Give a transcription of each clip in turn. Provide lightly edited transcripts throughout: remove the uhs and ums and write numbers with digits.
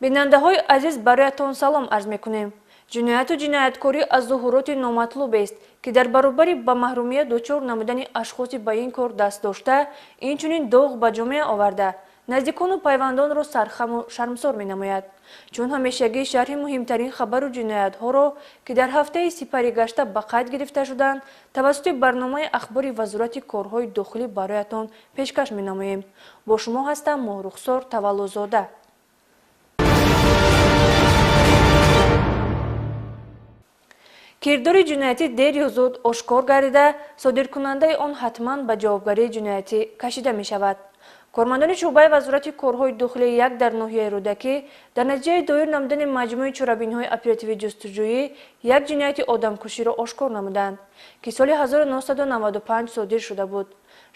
Бинандаҳои азиз, бароятон салом арз мекунем. Ҷинояту ҷинояткорӣ аз зуҳуроти номатлубест, ки дар баробари ба маҳрумият дучор намудани ашхоси ба ин кор даст дошта, инчунин доғ ба ҷомеа оварда, наздикону пайвандонро сархаму шармсор менамояд. Чун ҳамешагӣ, шарҳи муҳимтарин хабару ҷиноятҳоро, ки дар ҳафтаи сипаригашта ба қайд гирифта шуданд, тавассути барномаи ахбори Вазорати корҳои дохилӣ бароятон пешкаш менамоем. Бо шумо ҳастам Моҳрухсор Таваллузода. Кирдори ҷиноятӣ дер ё зуд ошкор гардида, содиркунандаи он ҳатман ба ҷавобгарии ҷиноятӣ кашида мешавад. Кормандони шӯъбаи Вазорати корҳои дохилии як дар ноҳияи Рӯдакӣ дар натиҷаи доир намудани маҷмӯи чорабиниҳои оперативӣ ҷустуҷӯӣ як ҷинояти одамкуширо ошкор намуданд, ки соли 1995 содир шуда буд.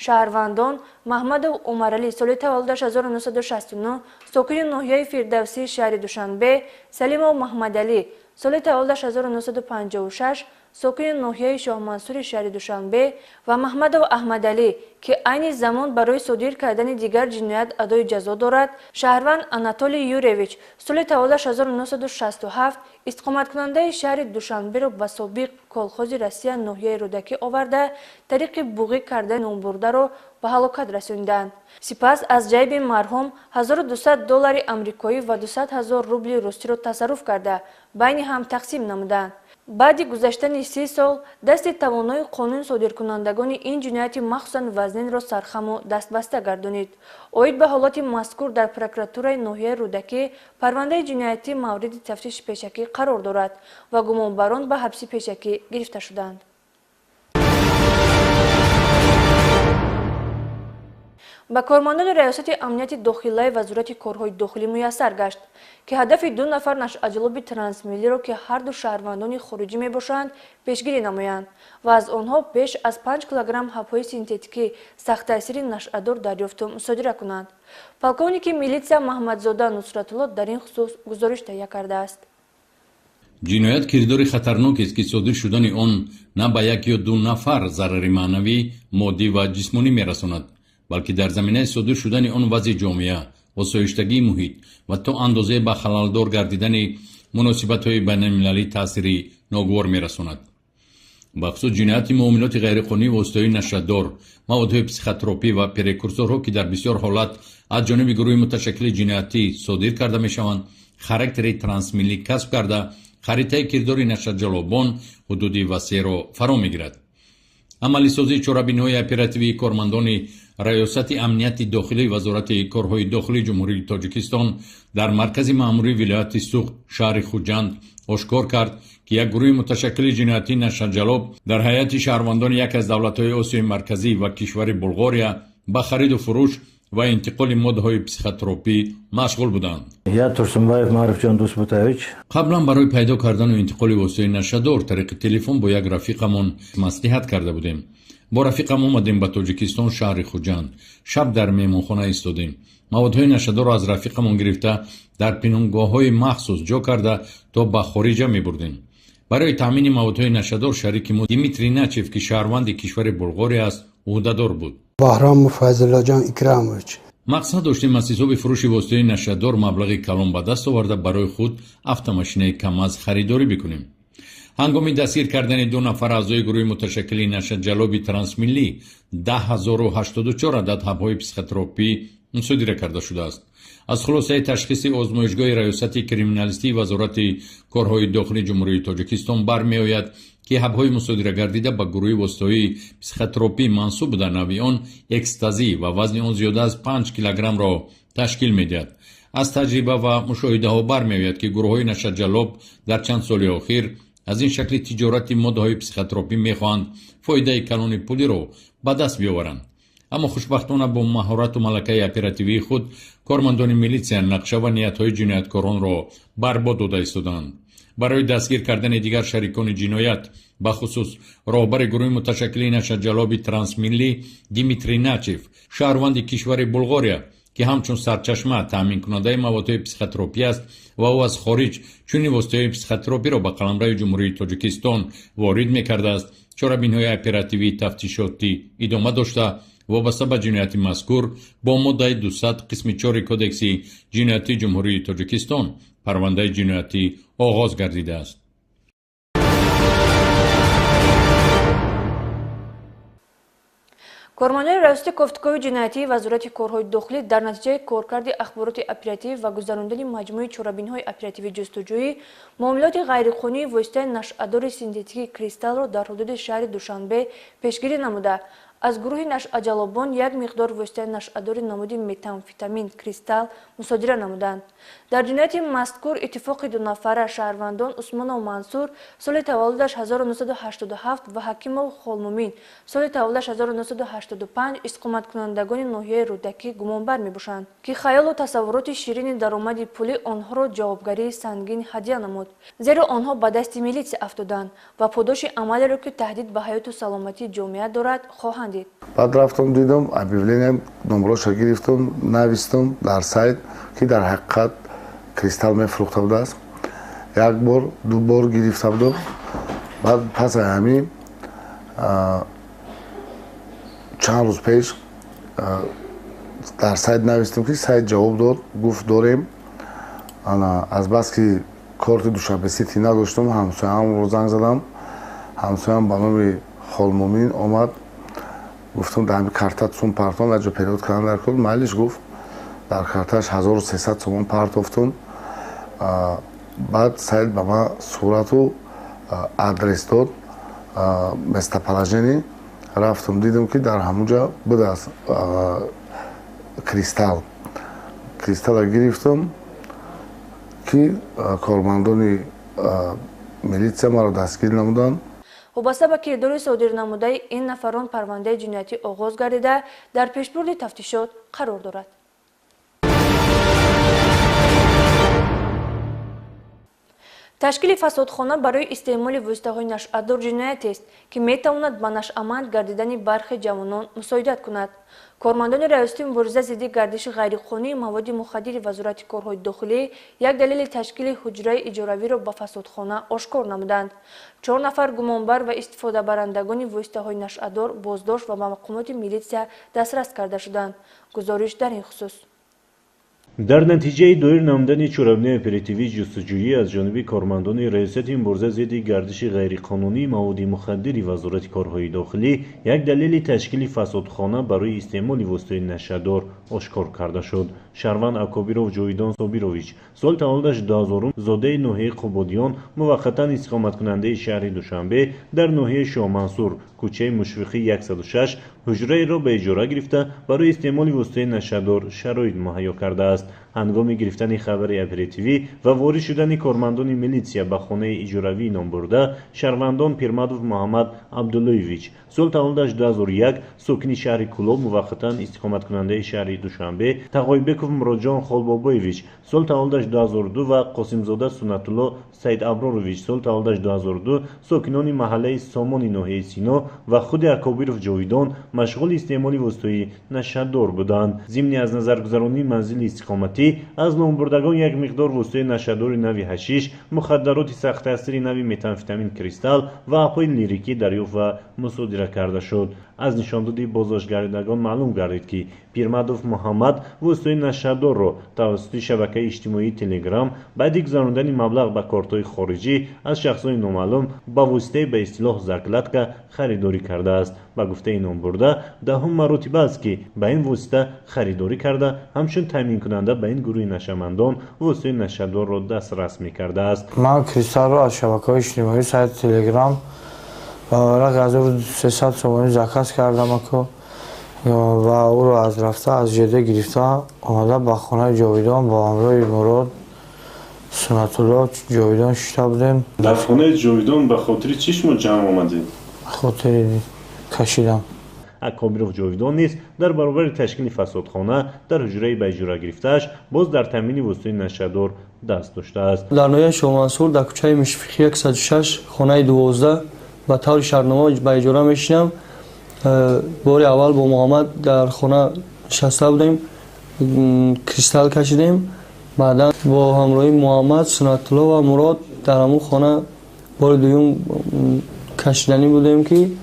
Шаҳрвандон Маҳмадов Умаралӣ, соли таваллудаш 1969, сокини ноҳияи Фирдавсии шаҳри Душанбе, Салимов Маҳмадалӣ, соли таваллудаш 1956, сокини ноҳияи Шоҳмансури шаҳри Душанбе, ва Маҳмадов Аҳмадалӣ, ки айни замон барои содир кардани дигар ҷиноят адои ҷазо дорад, шаҳрванд Анатолий Юрьевич, соли таваллудаш 1967, истиқоматкунандаи шаҳри Душанберо ба собиқ колхози Россия ноҳияи Рӯдакӣ оварда, тариқи буғӣ кардани номбурдаро ба ҳалокат расониданд. Сипас аз ҷайби марҳум 1200 доллари амрикоӣ ва 200 ҳазор рубли русиро тасарруф карда, байни ҳам тақсим намуданд. Баъди гузаштани 30 сол дасти тавонои қонун содиркунандагони ин ҷинояти махсусан вазнинро сархаму дастбаста гардонид. Оид ба ҳолати мазкур дар прокуратураи ноҳияи Рӯдакӣ парвандаи ҷиноятӣ мавриди тафтиши пешакӣ қарор дорад ва гумонбарон ба ҳабси пешакӣ гирифта шуданд. Ба кормандони Раёсати амнияти дохилаи Вазорати корҳои дохилӣ муяссар гашт, ки ҳадафи ду нафар нашъаҷалоби трансмиллиро, ки ҳарду шаҳрвандони хориҷӣ мебошанд, пешгирӣ намоянд ва аз онҳо беш аз 5 килограмм ҳабҳои синтетикӣ сахттаъсири нашъадор дарёфту мусодира кунанд. Полковники милитсия Маҳмадзода Нусратулло дар ин хусус гузориш таҳия кардааст. Ҷиноят кирдори хатарнокест, ки содир шудани он на ба як ё ду нафар зарари маънавӣ, моддӣ ва ҷисмонӣ мерасонад, балки дар заминаи содир шудани он вазъи ҷомеа, осоиштагии муҳит ва то андозае ба халалдор гардидани муносибатҳои байналмилалӣ таъсири ногувор мерасонад. Бахусус ҷинояти муомилоти ғайриқонунии воситаҳои нашъадор, маводҳои психотропӣ ва прекурсорҳо, ки дар бисёр ҳолат аз ҷониби гурӯҳи муташаккили ҷиноятӣ содир карда мешаванд, характери трансмиллӣ касб карда, харитаи кирдори нашъаҷалобон ҳудуди васеъро фаро мегирад. Амалисозии чорабиниҳои оперативии кормандони Раёсати амнияти дохилии Вазорати корҳои дохилии Ҷумҳурии Тоҷикистон дар маркази маъмурии вилояти Суғд, шаҳри Хуҷанд ошкор кард, ки як гурӯҳи муташаккили ҷиноятӣ нашъаҷалоб дар ҳайати шаҳрвандони яке аз давлатҳои Осиёи Марказӣ ва кишвари Булғория ба хариду фурӯш ва интиқоли моддаҳои психотропӣ машғул буданд. Я, Турсунбаев Маъруфҷон Дусбутович. Қаблан барои пайдо кардану интиқоли воситаи нашъадор тариқи телефон бо як рафиқамон маслиҳат карда будем. Бо рафиқам омадем ба Тоҷикистон, шаҳри Хуҷанд. Шаб дар меҳмонхона истодем. Маводҳои нашъадорро аз рафиқамон гирифта, дар пинҳонгоҳҳои махсус ҷо карда, то ба хориҷа мебурдем. Барои таъмини маводҳои нашъадор шарики мо Дмитрий Начев, ки шаҳрванди кишвари Булғория аст, ӯҳдадор буд. Баҳромов Файзуллоҷон Икрамович. Мақсад доштем аз ҳисоби фурӯши воситаи нашъадор маблағи калон ба даст оварда, барои худ автомошинаи КамАЗ харидорӣ бикунем. Ҳангоми дастгир кардани ду нафар аъзои гурӯҳи муташаккили нашъаҷалоби трансмиллӣ 10 084 адад ҳабҳои психотропӣ мусодира карда шудааст. Аз хулосаи ташхиси озмоишгоҳи Раёсати криминалистии Вазорати корҳои дохилии Ҷумҳурии Тоҷикистон бармеояд, ки ҳабҳои мусодира гардида ба гурӯҳи воситаҳои психотропӣ мансуб буда, навъи он экстазӣ ва вазни он зиёда аз 5 килограммро ташкил медиҳад. Аз таҷриба ва мушоҳидаҳо бармеояд, ки гурӯҳҳои нашъаҷалоб дар чанд соли охир аз ин шакли тиҷорати моддаҳои психотропӣ мехоҳанд фоидаи калони пулиро ба даст биёваранд. Аммо хушбахтона бо маҳорату малакаи оперативии худ кормандони милитсия нақша ва ниятҳои ҷинояткоронро барбод дода истодаанд. Барои дастгир кардани дигар шарикони ҷиноят, бахусус роҳбари гурӯҳи муташаккили нашъаҷалоби трансмиллӣ Димитрий Начев, шаҳрванди кишвари Булғория, ки ҳамчун сарчашма таъминкунандаи маводҳои психотропӣ аст ва ӯ аз хориҷ чунин воситаҳои психотропиро ба қаламрави Ҷумҳурии Тоҷикистон ворид мекардааст, чорабиниҳои оперативии тафтишотӣ идома дошта. Вобаста ба ҷинояти мазкур бо моддаи 200 қисми 4 Кодекси ҷиноятии Ҷумҳурии Тоҷикистон парвандаи ҷиноятӣ оғоз гардидааст. Кормандони Раёсати кофтукови ҷиноятии Вазорати корҳои дохилӣ дар натиҷаи коркарди ахбороти оперативӣ ва гузарондани маҷмӯи чорабиниҳои оперативӣ ҷустуҷӯӣ муомилоти ғайриқонунии воситаи нашъадори синтетикии кристаллро дар ҳудуди шаҳри Душанбе пешгирӣ намуда, аз гурӯҳи нашъаҷалобон як миқдор воситаи нашъадори намуди метамфетамин кристалл мусодира намуданд. Дар ҷинояти мазкур иттифоқи дунафара шаҳрвандон Усмонов Мансур соли таваллудаш 1987 ва Ҳакимов Холмумин соли таваллудаш 1985 истиқоматкунандагони ноҳияи Рӯдакӣ гумонбар мебошанд, ки хаёлу тасаввуроти ширини даромади пулӣ онҳоро ҷавобгарии сангин ҳадя намуд, зеро онҳо ба дасти милитсия афтоданд ва подоши амалеро, ки таҳдид ба ҳаёту саломатии ҷомеа дорад, хоҳанд дид. Баъд рафтам, дидам объявление, номроша гирифтам, навистам дар сайт, ки дар ҳақиқат кристалл мефурӯхта будааст. Як бор, ду бор гирифта будам. Баъд пас аз ҳамин чанд рӯз пеш дар сайт навистам, ки сайт ҷавоб дод, гуфт дорем. Азбаски корти Душанбе Сити надоштам, ҳамсояамро занг задам. Ҳамсоям ба номи Холмумин омад, гуфтам дар ҳамин карта сум партон, дар ҷо перевод кардан дар кор. Майлиш гуфт, дар картааш 1300 сомон партофтум. Баъд сайт ба ман сурату адрес дод, местоположение. Рафтам, дидам, ки дар ҳамон ҷо будааст кристалл. Кристалла гирифтам, ки кормандони милитсия маро дастгир намуданд. Вобаста ба кирдори содир намудаи ин нафарон парвандаи ҷиноятӣ оғоз гардида, дар пешбурди тафтишот қарор дорад. Ташкили фасодхона барои истеъмоли воситаҳои нашъадор ҷиноятест, ки метавонад ба нашъаманд гардидани бархе ҷавонон мусоидат кунад. Кормандони Раёсати мубориза зидди гардиши ғайриқонунии маводи мухаддири Вазорати корҳои дохилӣ як далели ташкили ҳуҷраи иҷоравиро ба фасодхона ошкор намуданд. 4 нафар гумонбар ва истифодабарандагони воситаҳои нашъадор боздошт ва ба мақомоти милитсия дастрас карда шуданд. Гузориш дар ин хусус. Дар натиҷаи доир намудани чорабинии оперативии ҷустуҷӯӣ аз ҷониби кормандони Раёсати мубориза зидди гардиши ғайриқонунии маводи мухаддири Вазорати корҳои дохилӣ як далели ташкили фасодхона барои истеъмоли воситаи нашъадор ошкор карда шуд. Шаҳрванд Акобиров Ҷовидон Собирович соли таваллудаш 2000, зодаи ноҳияи Қубодиён, муваққатан истиқоматкунандаи шаҳри Душанбе, дар ноҳияи Шоҳмансур, кӯчаи Мушфиқӣ 106 ҳуҷраеро ба иҷора гирифта барои истеъмоли воситаи нашъадор шароит муҳайё кардааст. Ҳангоми гирифтани хабари оперативӣ ва ворид шудани кормандони милитсия ба хонаи иҷоравии номбурда, шаҳрвандон Пирмадов Муҳаммад Абдуллоевич соли таваллудаш 2001, сокини шаҳри Кӯлоб, муваққатан истиқоматкунандаи шаҳри Душанбе, Тағойбеков Муроҷон Холбобоевич соли таваллудаш 2002 ва Қосимзода Суннатулло Саидаброрович соли таваллудаш 2002, сокинони маҳаллаи Сомони ноҳияи Сино ва худи Акобиров Ҷовидон машғули истеъмоли воситаи нашъадор буданд. Зимни аз назаргузаронии манзили истиқоматӣ аз номбурдагон як миқдор воситаи нашъадори нави ҳашиш, мухаддароти сахттаъсири нави метамфетамин кристалл ва апҳои лирикӣ дарёфт ва мусодира карда шуд. Аз нишондоди боздоштгардидагон маълум гардид, ки Пирмадов Муҳаммад воситаи нашъадорро тавассути шабакаи иҷтимоии Телеграм баъди гузарондани маблағ ба кортҳои хориҷӣ аз шахсони номаълум ба воситаи ба истилоҳ закладка харидорӣ кардааст. Ба гуфтаи номбурда, даҳум маротиба аст, ки ба ин восита харидорӣ карда, ҳамчун таъминкунанда ба ин гурӯҳи нашъамандон воситаи нашъадорро дастрас мекардааст. Ман кристаллро аз шабакаҳои иҷтимоӣ, сайти Телеграм ба маблағи 1300 сомонӣ заказ кардам ва ӯро аз рафта аз ЖД гирифта омада ба хонаи Ҷовидон бо ҳамроҳи Мурод, Суннатулло, Ҷовидон шишта будем. Дар хонаи Ҷовидон ба хотири чӣ шумо ҷамъ омадед? Хотири кашидам. Акобиров Ҷовидон низ дар баробари ташкили фасодхона дар ҳуҷраи ба иҷора гирифтааш боз дар таъмини воситаи нашъадор даст доштааст. Дар ноҳияи Шоҳмансур дар кӯчаи Мушфиқӣ 106 хонаи 12 ба таври шартнома ба иҷора мешинам. Бори аввал бо Муҳаммад дар хона нишаста будем, кристалл кашидем. Баъдан бо ҳамроҳии Муҳаммад, Суннатулло ва Мурод дар ҳамон хона бори дуюм кашиданӣ будем, ки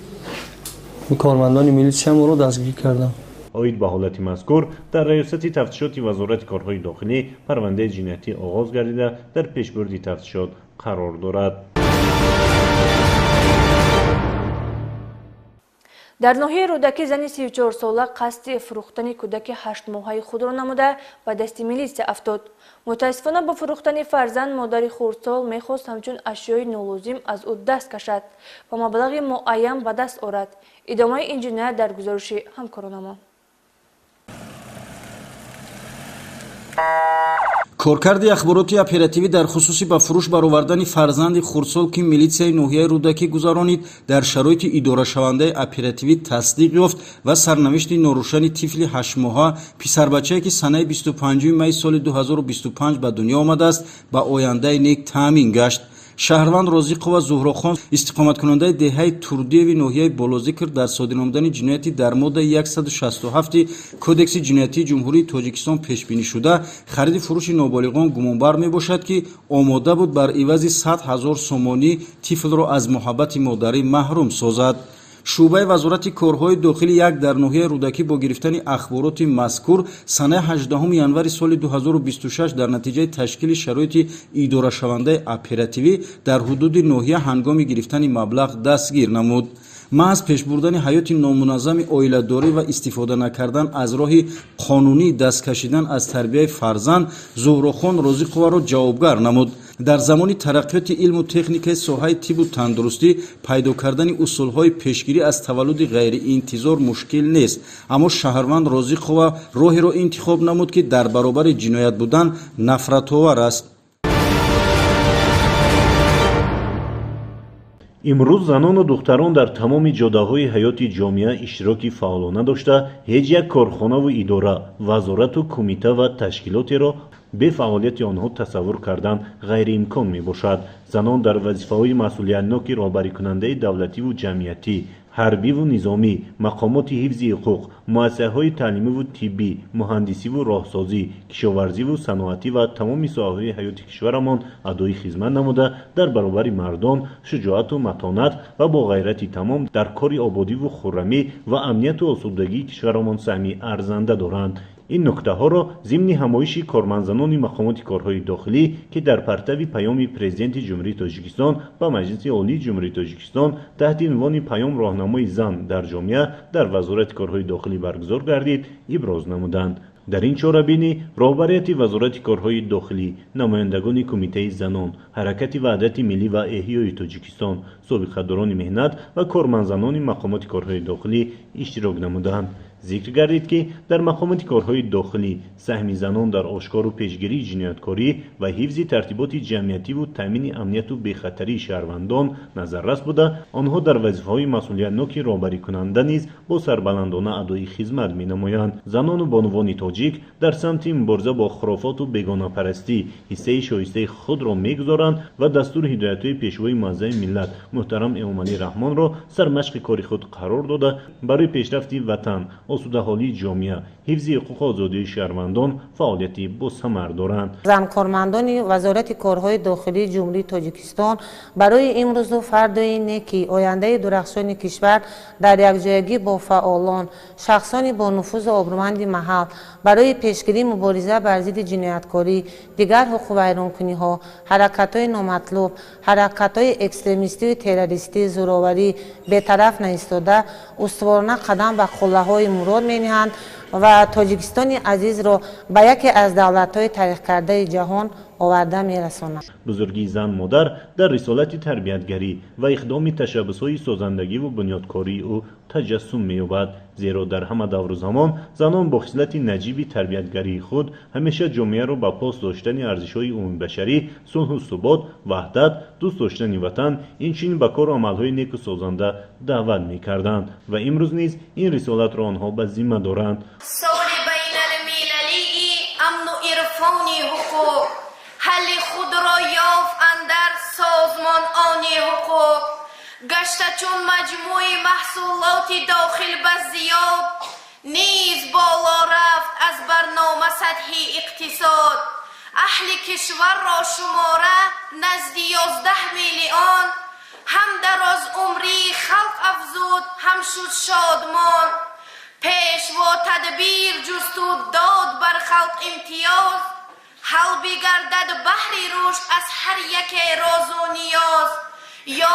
Кормандони милитсия моро дастгир карданд. Оид ба ҳолати мазкур дар раёсати тафтишоти Вазорати корҳои дохилӣ парвандаи ҷиноятӣ оғоз гардида, дар пешбурди тафтишот қарор дорад. Дар ноҳияи Рӯдакӣ зани 34-сола қасди фурӯхтани кӯдаки 8-моҳаи худро намуда ба дасти милитсия афтод. Мутаассифона, бо фурӯхтани фарзанд модари хурдсол мехост ҳамчун ашёи нолозим аз ӯ даст кашад ва маблағи муайян ба даст орад. Идомаи ин ҷиноят дар гузориши ҳамкоронамон. Коркарди ахбороти оперативӣ дар хусуси ба фурӯш баровардани фарзанди хурдсол, ки милитсияи ноҳияи Рӯдакӣ гузаронид, дар шароити идорашавандаи оперативӣ тасдиқ ёфт ва сарнавишти норӯшани тифли 8-моҳа, писарбачае, ки санаи 25 майи соли 2025 ба дунё омадааст, ба ояндаи нек таъмин гашт. Шаҳрванд Розиқова Зуҳрохон, истиқоматкунандаи деҳаи Турдиеви ноҳияи Болозикр, дар содир намудани ҷинояти дар моддаи 167 Кодекси ҷиноятии Ҷумҳурии Тоҷикистон пешбинишуда, хариди фурӯши ноболиғон, гумонбар мебошад, ки омода буд бар ивази 100 ҳазор сомонӣ тифлро аз муҳаббати модарӣ маҳрум созад. Шӯъбаи Вазорати корҳои дохилӣ 1 дар ноҳияи Рӯдакӣ бо гирифтани ахбороти мазкур санаи 18 январи соли 2026 дар натиҷаи ташкили шароити идорашавандаи оперативӣ дар ҳудуди ноҳия ҳангоми гирифтани маблағ дастгир намуд. Маҳз пешбурдани ҳаёти номуназзами оиладорӣ ва истифода накардан аз роҳи қонунии даст кашидан аз тарбияи фарзанд Зуҳрохон Розиқоваро ҷавобгар намуд. Дар замони тараққиёти илму техникаи соҳаи тиббу тандурустӣ пайдо кардани усулҳои пешгирӣ аз таваллуди ғайриинтизор мушкил нест, аммо шаҳрванд Розиқова роҳеро интихоб намуд, ки дар баробари ҷиноят будан нафратовар аст. Имрӯз занону духтарон дар тамоми ҷодаҳои ҳаёти ҷомеа иштироки фаъолона дошта, ҳеҷ як корхонаву идора, вазорату кумита ва ташкилотеро бе фаъолияти онҳо тасаввур кардан ғайриимкон мебошад. Занон дар вазифаҳои масъулиятноки роҳбарикунандаи давлативу ҷамъиятӣ, ҳарбиву низомӣ, мақомоти ҳифзи ҳуқуқ, муассисаҳои таълимиву тиббӣ, муҳандисиву роҳсозӣ, кишоварзиву саноатӣ ва тамоми соҳаҳои ҳаёти кишварамон адои хизмат намуда, дар баробари мардон шуҷоату матонат ва бо ғайрати тамом дар кори ободиву хуррамӣ ва амнияту осудагии кишварамон саҳми арзанда доранд. Ин нуктаҳоро зимни ҳамоиши кормандзанони мақомоти корҳои дохилӣ, ки дар партави паёми Президенти Ҷумҳурии Тоҷикистон ба Маҷлиси Олии Ҷумҳурии Тоҷикистон таҳти унвони «Паём роҳнамои зан дар ҷомеа» дар Вазорати корҳои дохилӣ баргузор гардид, иброз намуданд. Дар ин чорабинӣ роҳбарияти Вазорати корҳои дохилӣ, намояндагони Кумитаи занон, Ҳаракати ваҳдати миллӣ ва эҳёи Тоҷикистон, собиқадорони меҳнат ва кормандзанони мақомоти корҳои дохилӣ иштирок намуданд. Зикр гардид, ки дар мақомоти корҳои дохилӣ саҳми занон дар ошкору пешгирии ҷинояткорӣ ва ҳифзи тартиботи ҷамъиятиву таъмини амнияту бехатарии шаҳрвандон назаррас буда, онҳо дар вазифаҳои масъулиятноки роҳбарикунанда низ бо сарбаландона адои хизмат менамоянд. Занону бонувони тоҷик дар самти мубориза бо хурофоту бегонапарастӣ ҳиссаи шоистаи худро мегузоранд ва дастуру ҳидоятҳои Пешвои муаззами миллат муҳтарам Эмомалӣ Раҳмонро сармашқи кори худ қарор дода, барои пешрафти ватан, осудаҳолии ҷомеа, ҳифзи ҳуқуқу озодии шаҳрвандон фаъолияти босамар доранд. Занкормандони Вазорати корҳои дохилии Ҷумҳурии Тоҷикистон барои имрӯзу фардои неки ояндаи дурахшони кишвар дар якҷоягӣ бо фаъолон, шахсони бонуфузу обрӯманди маҳал барои пешгирии мубориза бар зидди ҷинояткорӣ, дигар ҳуқуқвайронкуниҳо, ҳаракатҳои номатлуб, ҳаракатҳои экстремистию террористӣ, зӯроварӣ бетараф наистода, устуворона қадам ба қуллаҳои мурод мениҳанд ва Тоҷикистони азизро ба яке аз давлатҳои тариқкардаи ҷаҳон оварда мерасонад. Бузургии зан модар дар рисолати тарбиятгарӣ ва иқдоми ташаббусҳои созандагиву бунёдкории ӯ таҷассум меёбад, зеро дар ҳама давру замон занон бо хислати наҷиби тарбиятгарии худ ҳамеша ҷомеаро ба пос доштани арзишҳои умумибашарӣ, сулҳу субот, ваҳдат, дӯст доштани ватан, инчунин ба кору амалҳои неку созанда даъват мекарданд ва имрӯз низ ин рисолатро онҳо ба зимма доранд. Соли байналмилалии амну ирфони ҳуқуқ ҳалли худро ёфт андар созмон они ҳуқуқ, гашта чун маҷмӯи маҳсулоти дохил ба зиёд, низ боло рафт аз барнома сатҳи иқтисод. Аҳли кишварро шумора назди 11 миллион, Ҳам дароз умри халқ афзуд, ҳам шуд шодмон. Пешво тадбир ҷусту дод бар халқ имтиёз. Ҳал бигардад баҳри рушд аз ҳар яке розу ниёз.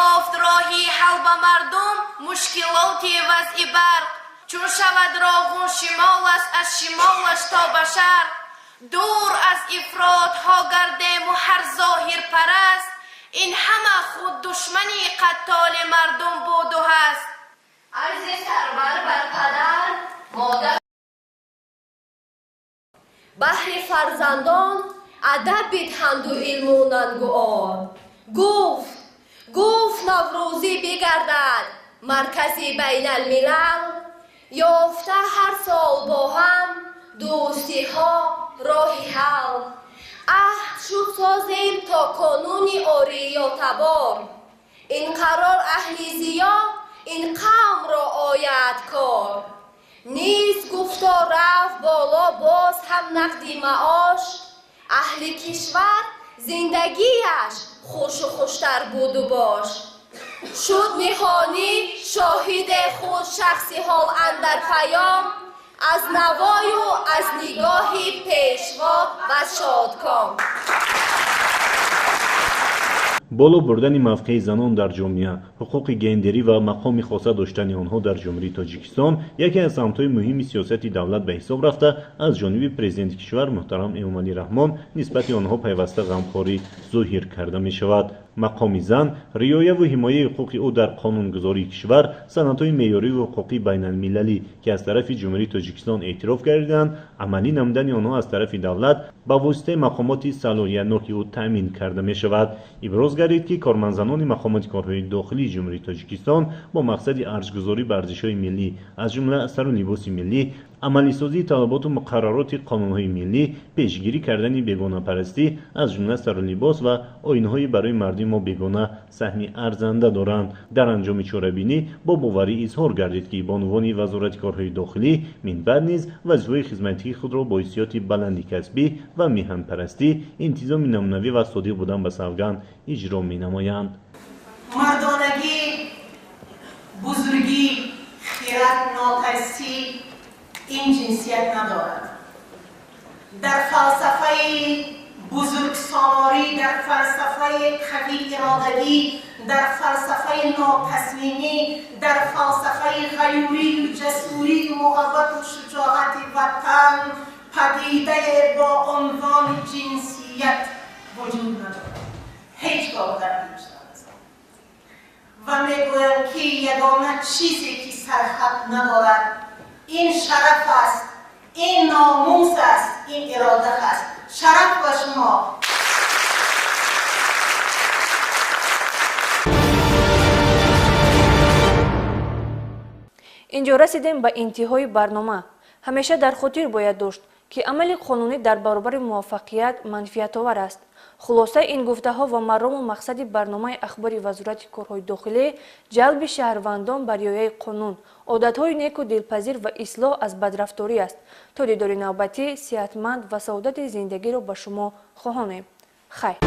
Ёфт роҳи ҳал ба мардум мушкилоти вазъи барқ. Чун шавад роғун шимол аст аз шимолаш то ба шарқ. Дур аз ифротҳо гардему ҳар зоҳирпараст. Ин ҳама худ душмани қаттоли мардум буду ҳаст. Арзи сарвар бар падар, модар, баҳри фарзандон адаб бидҳанду илму нангу ор. Гуфт, гуфт Наврӯзӣ бигардад маркази байналмилал, ёфта ҳар сол бо ҳам дӯстиҳо роҳи ҳал. Аҳд шуд созем то қонуни ориётабор. Ин қарор аҳли зиё, ин қавмро ояд кор. Низ гуфто рафт боло боз ҳам нақди маош. Аҳли кишвар зиндагиаш хушу хуштар буду бош. Шуд ниҳонӣ шоҳиде худ шахси ҳол андар паём, аз навою аз нигоҳи пешво ва шодком. Боло бурдани мавқеи занон дар ҷомеа, ҳуқуқи гендерӣ ва мақоми хоса доштани онҳо дар Ҷумҳурии Тоҷикистон яке аз самтҳои муҳими сиёсати давлат ба ҳисоб рафта, аз ҷониби президенти кишвар муҳтарам Эмомалӣ Раҳмон нисбати онҳо пайваста ғамхорӣ зоҳир карда мешавад. Мақоми зан, риояву ҳимояи ҳуқуқи ӯ дар қонунгузории кишвар, санадҳои меъёриву ҳуқуқии байналмилалӣ, ки аз тарафи Ҷумҳурии Тоҷикистон эътироф гардиданд, амалӣ намудани онҳо аз тарафи давлат ба воситаи мақомоти салоҳиятноки ӯ таъмин карда мешавад. Иброз гардид, ки кормандзанони мақомоти корҳои дохилии Ҷумҳурии Тоҷикистон бо мақсади арҷгузорӣ ба арзишҳои миллӣ, аз ҷумла сару либоси миллӣ, амалисозии талаботу муқаррароти қонунҳои миллӣ, пешгирӣ кардани бегонапарастӣ, аз ҷумла сару либос ва оинҳои барои мардуми мо бегона саҳми арзанда доранд. Дар анҷоми чорабинӣ бо боварӣ изҳор гардид, ки бонувони Вазорати корҳои дохилӣ минбаъд низ вазифаҳои хизматии худро бо ҳиссиёти баланди касбӣ ва меҳанпарастӣ, интизоми намунавӣ ва содиқ будан ба савганд иҷро менамоянд. Мардонагӣ, бузургӣ, хират, нотарсӣ ин ҷинсият надорад. Дар фалсафаи бузургсолорӣ, дар фалсафаи қавӣ иродагӣ, дар фалсафаи нотаслимӣ, дар фалсафаи ғайурию ҷасурию муҳаббату шуҷоати ватан падидае бо унвони ҷинсият вуҷуд надорад. Ҳеҷ гоҳ дар ҳеҷ лаҳза. Ва мегӯям, ки ягона чизе ки сарҳад надорад ин шараф аст, ин номус аст, ин ирода аст. Шараф ба шумо. Инҷо расидем ба интиҳои барнома. Ҳамеша дар хотир бояд дошт, ки амали қонунӣ дар баробари муваффақият манфиатовар аст. Хулосаи ин гуфтаҳо ва марому мақсади барномаи ахбори Вазорати корҳои дохилӣ ҷалби шаҳрвандон ба риояи қонун, одатҳои неку дилпазир ва ислоҳ аз бадрафторӣ аст. То дидори навбатӣ сиҳатманд ва саодати зиндагиро ба шумо хоҳонем. Хайр.